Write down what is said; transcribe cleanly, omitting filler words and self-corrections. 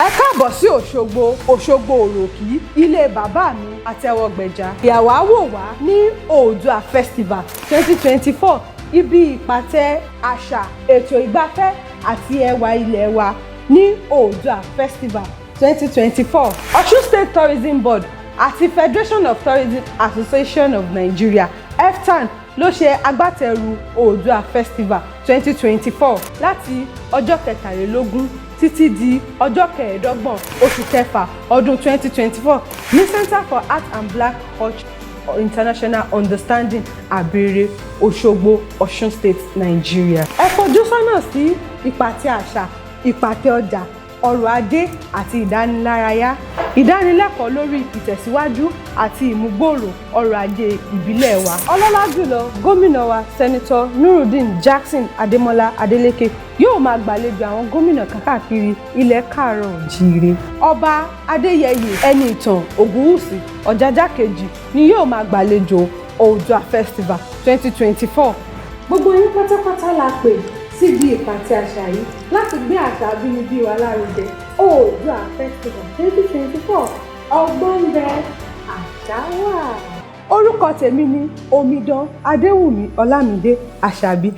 Ẹ káàbọ̀ sí Òṣogbo, Òṣogbo Òròkì, ilé bàbá mi àtẹwọgbẹja. Ìyàwó á wò wá ní Oòduà Festival 2024, ibi ìpàtẹ àṣà, ètò ìgbafẹ́ àti ẹwà ilẹ̀ wa ní Oòduà Festival 2024. Ọ̀ṣun State Tourism Board àti Federation of Tourism Association of Nigeria, FTAN, ló ṣe agbátẹrù Oòduà Festival 2024 láti ọjọ́ 23 títí di ọjọ́ 25 oṣù kẹfà ọdún 2024 ní Center for Art and Black Culture International Understanding, Àbẹ̀rẹ̀, Òṣogbo, Ọ̀ṣun State, Nigeria. Ẹ fojú sọ́nà sí ìpàtẹ àṣà, ìpàtẹ ọjà, ọrọ̀ ajé àti ìdánilárayá, ìdánilẹ́kọ̀ọ́ lórí ìtẹ̀síwájú àti ìmúgbòòrò ọrọ̀ ajé ìbílẹ̀ wa. Ọlọ́lá jùlọ gómìnà wa, Senator Nurudeen Jackson Adémọ́lá Adeleke, yóò máa gbàlejò àwọn gómìnà káàkiri ilẹ̀ káàárọ̀ oòjíire. Ọba Adéyẹyè Ẹnìtàn Ògúnwùsì Ọ̀jájá kejì ni yóò máa gbàlejò Oòduà Festival 2024. Gbogbo yín pátápátá la pè síbi ìpàtẹ àṣà yìí láti gbé àṣà abínibí wa lárugẹ. Oòduà Festival 2024, ọgbọ́n ń bẹ, àṣà wà. Orúkọ tèmi ni Omidan Adéwùmí Ọlámídé Àṣàbí.